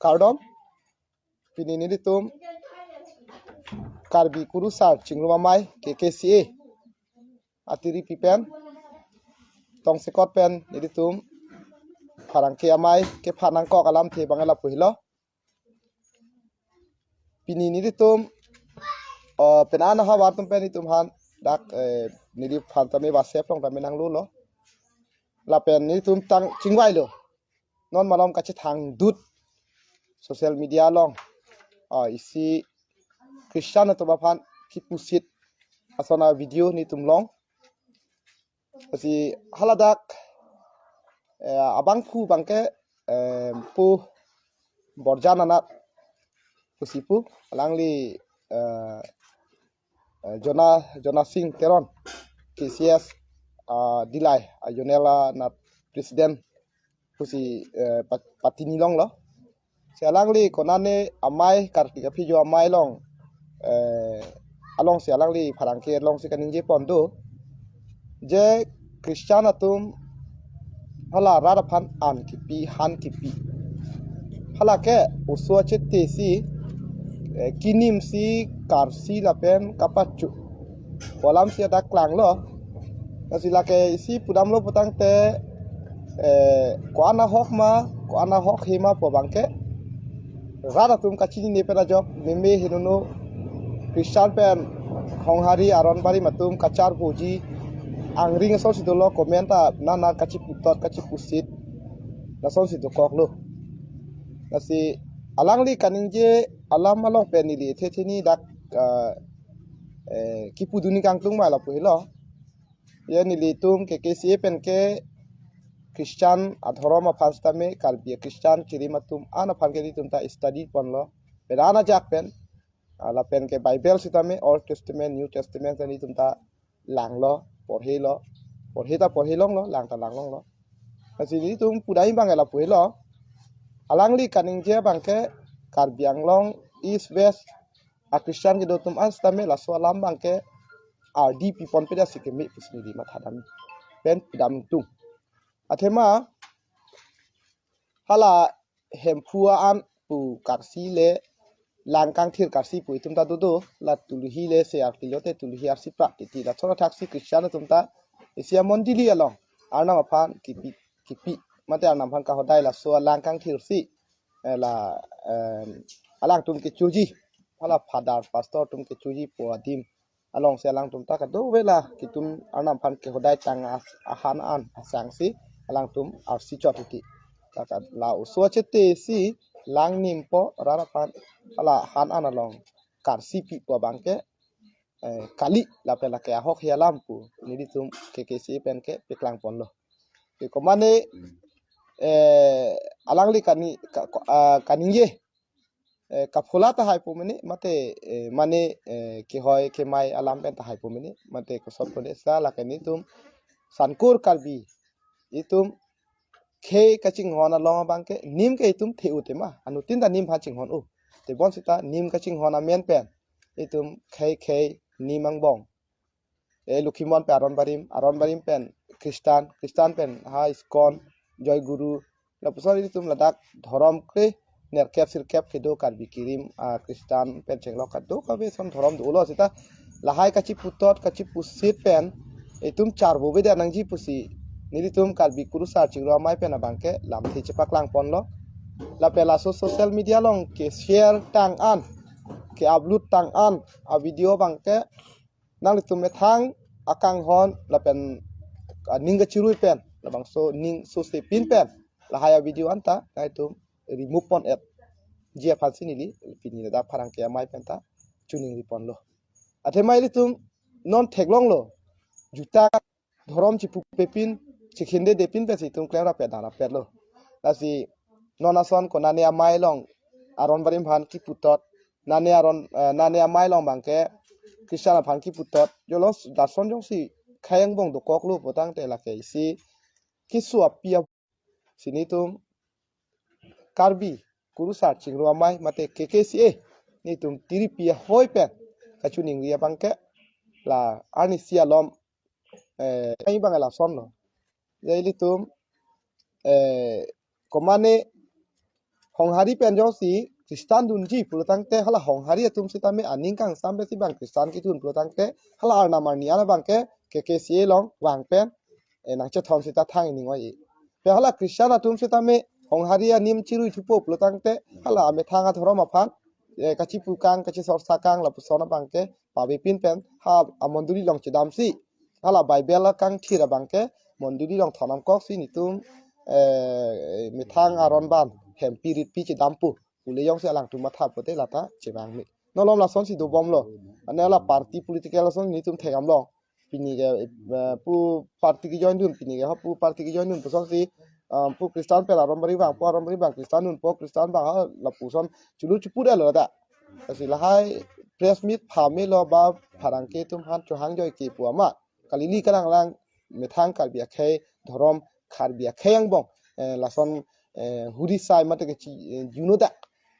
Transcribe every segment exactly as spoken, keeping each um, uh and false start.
kardom. Pini nelitum Karbi Kurusar Chingrum Amei, K K C A, atiripi pen tongsekot pen nelitum pherangke amei kephan nangkok alamthe abang lapu helo. Pini nelitum, uh, penang havar atum pen nelitum aphan dak, eh, neliphan tame WhatsApp along tame nanglo lo. Lapen nelitum tang chingvailo. Non malom kachethang dut social media along, ah, isi Christian atum aphan kipusit ason avideo nelitum long. Lasi haladak, eh, abangphu abangke, eh, Pu Borjan Anat pusi pu, alangli, eh, eh, Jona, Jona Sing Teron, K C S, ah, Dillai, ah, Zonal, ah, na president pusi, eh, pat-, patini longlo. Si alangli konane amei, Karbi Kaphijo amei along, eh, alongsi alangli pherangke alongsi kaningje pon do. Je Christian atum hala rat aphan an kipi, han kipi. Hala ke oso achete si, eh, kinimsi karsi lapen kapachu pu alamsi adak klanglo. Lasi lake isi pudamlo putangte, eh, ko-an ahok ma, ko-an ahok he ma pu abangke rat atum kachinine pen ajok, meme henono Christian pen Honghari aron barim atum kacharboji angring asonsi dolo, comment ta nana kachiputot kachipusit lasonsi dokoklo. Lasi alangli kaningje alam along pen neli thethe ni dak, ah, eh, kipudun ni kangtung ma lapu helo. Ya nelitum K K C A pen ke Christian adhorom aphan sitame, Karbi Christian kirim atum an aphan ke nelitum ta study ponlo. Pen an ajak pen, ah, lapen ke Bible sitame Old Testament, New Testament ta nelitum ta langlo, porhelo, porhe ta porhe longlo, lang ta lang longlo. Lasi nelitum pudai abang lapu helo. Alangli kaningje abangke Karbi Anglong East West a Christian kedo atum an sitame laso alam abangke ardi pi ponpe dasi keme pusi neli mathadam pen pudam tung. Athema hala Hemphu an pu karsi le lang kangthir karsi pu itum ta dodo, la tuluhi le se arti lote tuluhi arsi prak titi, la chora thaksi Christian atum ta isi amondili along Arnam aphan kipi, kipi mate Arnam aphan kahodai laso alang kangthir si, eh, la, em, alangtum kechoji, hala father pastor atum kechoji pu adim alongsi alangtum ta kadokave la kitum Arnam aphan kehodai tang as-, ahan an asangsi alangtum arsi chot titi. Laka la oso achete si lang nimpo rat aphan hala han an along karsi pi pu abangke, eh, kali lapen lake ahok he alam pu nelitum K K C A pen ke paklang ponlo. Ke komane, eh, alangli kani, ka, ka, ah, kaningje, eh, kaphola tahai pu mene, mate, eh, mane, eh, kehoi kemai alam pen tahai pu mene, mate kosot pu mene, sa lake nelitum Sankur Karbi itum khei kachinghon along abangke nim ke itum the-u tema, anuttin ta nim aphan chinghon-o. Tebon seta nim kachinghon amen pen itum khei khei nim angbong, eh, Lokhimon pen aron barim, aron barim pen Christian, Christian pen ha ISKCON, Joy Guru, lapuson itum ladak dhorom kre nerkep sirkep kedo Karbi kirim, ah, Christian pen chenglok kadokave ason dhorom dolo seta lahai kachiputot kachipusit pen itum charbo beda nangji pusi nelitum Karbi Kurusar Chingrum Amei pen abangke lamthe chepaklang ponlo. Lapen laso social media along ke share tang an, ke upload tang an avideo abangke nanglitum methang akanghon lapen, ah, ning kachirui pen labangso ning sose pin pen lahai avideo anta nanglitum remove pon-etji aphansi neli pini ladak pherangke amei pen ta choningri ponlo. Athema ilitum non theklonglo, juta dhorom chipupe pin, chikhindede pin pensi itum klem rapet dam rapetlo. Lasi non ason konane amei along aron barim aphan kiputot, nane aron, eh, nane amei along abangke Christian aphan kiputot, jolos lason jongsi khei angbong dokoklo putangte lake isi keso api a-, si nelitum Karbi Kurusar Chingrum Amei mate K K C A nelitum tiripi ahoi pen kachoningri abangke la arnisi alom, eh, kami abang lasonlo. Jadi ilitum, eh, komane Honghari pen jongsi Christian dunji pulotangte hala Honghari atum sitame aning kangsam pensi bang Christian kedun pulotangte hala arnam arni an abangke K K C A along vang pen eh, nangchethon sita thang ining oi. Pe hala Christian atum sitame Honghari anim chirui thupo pulotangte hala amethang adhorom aphan eh, kachipukang kachisorsakang lapuson abangke pavepin pen ha amondoli along chedamsi hala Bible akangthir abangke mondoli along thonam koksi netum eh, methang aron ban hempi ritpi chedampo pule jongsi alangtum matha pote lata chevang me. Non malom lasonsi dobomlo. Ane hala party political ason netum thekdamlo. Pini ke eh, pu party kejoin dun, pini ke ha pu party kejoin dun pusonsi ah, pu Christian pen aron bari bang, pu aron bari bang Christian dunpo, Christian bang ha lapuson chulu chupudetlo ta. Lasi lahai press meet phamelo ba pherangke atum aphan chohang joike pu ama. Kali ili kalanglang methang Karbi akhei dhorom Karbi akhei angbong eh, lason eh, huri sai mate ke chi eh, juno ta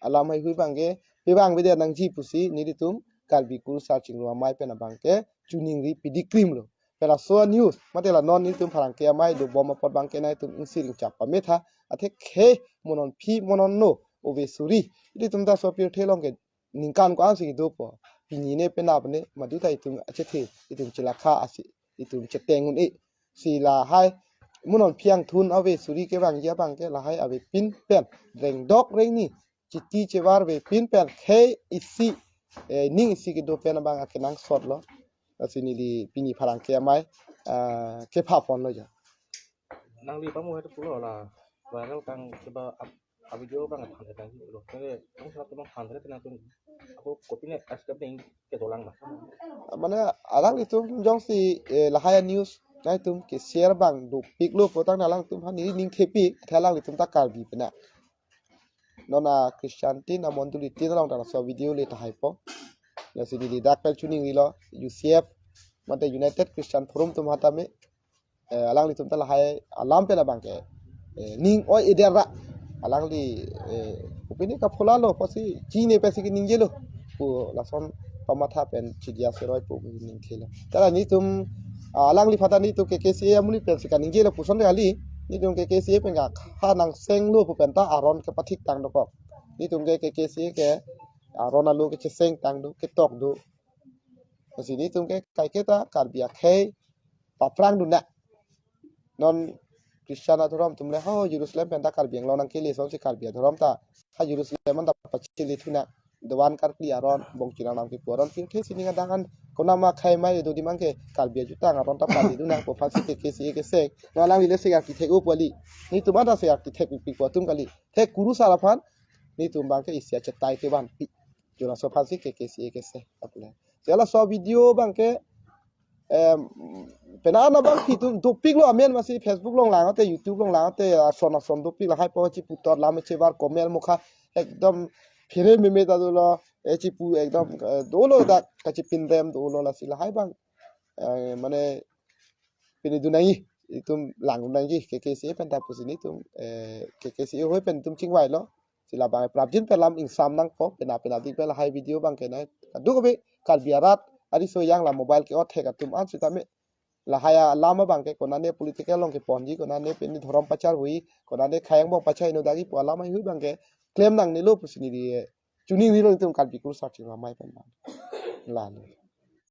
alam heihui abangke pevang avedet nangji pusi nelitum Karbi Kurusar Chingrum Amei pen abangke choningri pidi krimlo. Pen laso news mate la non nelitum pherangke amei dobom apot abangke nangtum ingsir ingchap pametha athe khei mo non phi mo non no ove suri. Ilitum ta sopirthe along ke ningkan ko-ansi kedopo. Pini ne penap ne madu ta itum achethe itum chelakha asi itum cheteng un-e. Si lahai mo non phi angthun ave suri kevangji abangke lahai avepin pen rengdok rengni chiti chevar avepin pen khei isi eh, ning isi kedo pen abang akenangsotlo. Lasi neli pini pherangke amei ah, kephaponlo ja. Nangli pamu hai pulo la viral kang seba up a video bang than than lo. Nangli nang sa tum than than tum ako kopine step ning kedolang ba. Mane alanglitum jongsi eh, lahai news nangtum ke share bang dopiklo pulotangte alangtum aphan neli ning thepik athe alanglitum ta Karbi pena. Non a Christian tin amondoli tin along ta laso video le tahaipo. Lasi neli dak pen choningrilo U C F mate United Christian Forum atum hatame eh, alanglitum ta lahai alam pen abangke eh, ning oi-edet ra alangli eh, kopine kapholalo pusi chini pensi keningjelo pu lason pamatha pen chidia seroi pu ningthelo. Tara netum ah, alangliphan ta netum K K C A amonit pensi kaningjelo puson kali, netum K K C A pen ka ha nangsenglo pu pen ta aron kepathik tang dokok. Netum ke K K C A ke aron alo kecheseng tang do, ketok do. Lasi netum ke kaike ta Karbi akhei paprang dun na. Non Christian adhorom atum le ho Jerusalem pen ta Karbi Anglong nangkele asonsi Karbi adhorom ta ha Jerusalem an ta pachele thu na. Dovan karkli aron bong chinang nam kepu aron pirthe sining adang an konama khai mai do dimang ke Karbi ajutang aron ta pali dun nangpo aphansi K K C A kesek. Non alangli le sek architect o pu kali. Netum an ta sek architect pi pu atum kali. Thek Kurusar aphan netum abangke isi achetai kevanpi. Jo laso aphansi K K C A kesek apule. Jo laso video abangke em, penang abang pitum dopiklo amen masi Facebook along lang ate YouTube along lang ate ason ason dopik lahai po chiputhot lam chevar comment mukha ekdom phere meme ta dolo e chipu ekdom eh, dolo dak kachipinrem dolo lasi lahai abang eh, mane pini dun nangji itum lang dun nangji K K C A pen ta pusi netum eh, K K C A ahoi pen itum chingvailo. Si labang prapjin pen lam ingsam nangpo pena pena dik pen lahai video abangke nai. Kadokave Karbi arat ariso yang la mobile ke-ot thek atum an sitame lahai alam abangke konane political along keponji konane pini dhorom pacharhui konane khei angbong pachai no dagi pu alam heihui abangke klem nangnelo pusi neli eh, choningrilo netum Karbi Kurusar Chingrum Amei pen abang. Lalo.